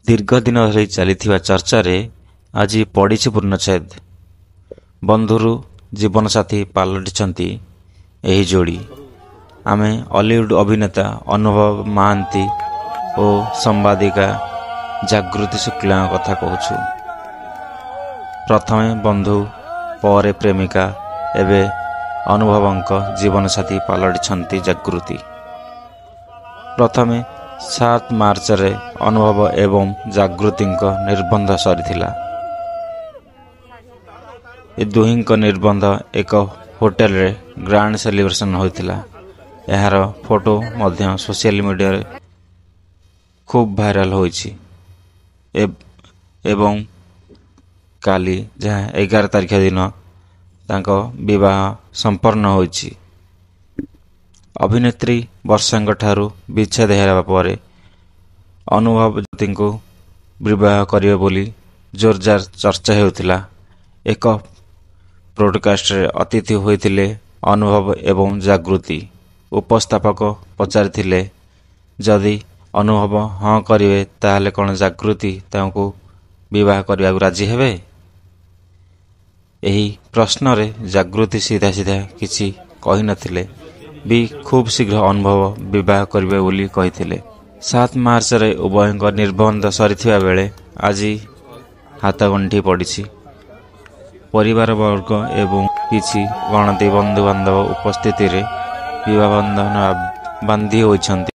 ଦୀର୍ଘ ଦିନ ଧରି ଚାଲିଥିବା ଚର୍ଚ୍ଚାରେ ଆଜି ପଡ଼ିଛି ପୂର୍ଣ୍ଣଚ୍ଛେଦ। ବନ୍ଧୁରୁ ଜୀବନସାଥୀ ପାଲଟିଛନ୍ତି ଏହି ଯୋଡ଼ି। ଆମେ ଅଲିଉଡ୍ ଅଭିନେତା ଅନୁଭବ ମହାନ୍ତି ଓ ସମ୍ବାଦିକା ଜାଗୃତି ଶୁକ୍ଲାଙ୍କ କଥା କହୁଛୁ। ପ୍ରଥମେ ବନ୍ଧୁ, ପରେ ପ୍ରେମିକା, ଏବେ ଅନୁଭବଙ୍କ ଜୀବନସାଥୀ ପାଲଟିଛନ୍ତି ଜାଗୃତି। ପ୍ରଥମେ 7 ମାର୍ଚ୍ଚରେ ଅନୁଭବ ଏବଂ ଜାଗୃତିଙ୍କ ନିର୍ବନ୍ଧ ସରିଥିଲା। ଏ ଦୁହିଁଙ୍କ ନିର୍ବନ୍ଧ ଏକ ହୋଟେଲରେ ଗ୍ରାଣ୍ଡ ସେଲିବ୍ରେସନ୍ ହୋଇଥିଲା। ଏହାର ଫଟୋ ମଧ୍ୟ ସୋସିଆଲ ମିଡ଼ିଆରେ ଖୁବ୍ ଭାଇରାଲ ହୋଇଛି। ଏବଂ କାଲି ଯାହା 11 ତାରିଖ ଦିନ ତାଙ୍କ ବିବାହ ସମ୍ପନ୍ନ ହୋଇଛି। ଅଭିନେତ୍ରୀ ବର୍ଷାଙ୍କ ଠାରୁ ବିଚ୍ଛେଦ ହେବା ପରେ ଅନୁଭବ ଜ୍ୟୋତିଙ୍କୁ ବିବାହ କରିବେ ବୋଲି ଜୋରଦାର ଚର୍ଚ୍ଚା ହେଉଥିଲା। ଏକ ବ୍ରଡକାଷ୍ଟରେ ଅତିଥି ହୋଇଥିଲେ ଅନୁଭବ ଏବଂ ଜାଗୃତି। ଉପସ୍ଥାପକ ପଚାରିଥିଲେ, ଯଦି ଅନୁଭବ ହଁ କରିବେ ତାହେଲେ କ'ଣ ଜାଗୃତି ତାଙ୍କୁ ବିବାହ କରିବାକୁ ରାଜି ହେବେ? ଏହି ପ୍ରଶ୍ନରେ ଜାଗୃତି ସିଧା ସିଧା କିଛି କହିନଥିଲେ ବି ଖୁବ୍ ଶୀଘ୍ର ଅନୁଭବ ବିବାହ କରିବେ ବୋଲି କହିଥିଲେ। 7 ମାର୍ଚ୍ଚରେ ଉଭୟଙ୍କ ନିର୍ବନ୍ଧ ସରିଥିବା ବେଳେ ଆଜି ହାତଗଣ୍ଠି ପଡ଼ିଛି। ପରିବାରବର୍ଗ ଏବଂ କିଛି ଗଣତି ବନ୍ଧୁବାନ୍ଧବ ଉପସ୍ଥିତିରେ ବିବାହ ବନ୍ଧନ ବାନ୍ଧି ହୋଇଛନ୍ତି।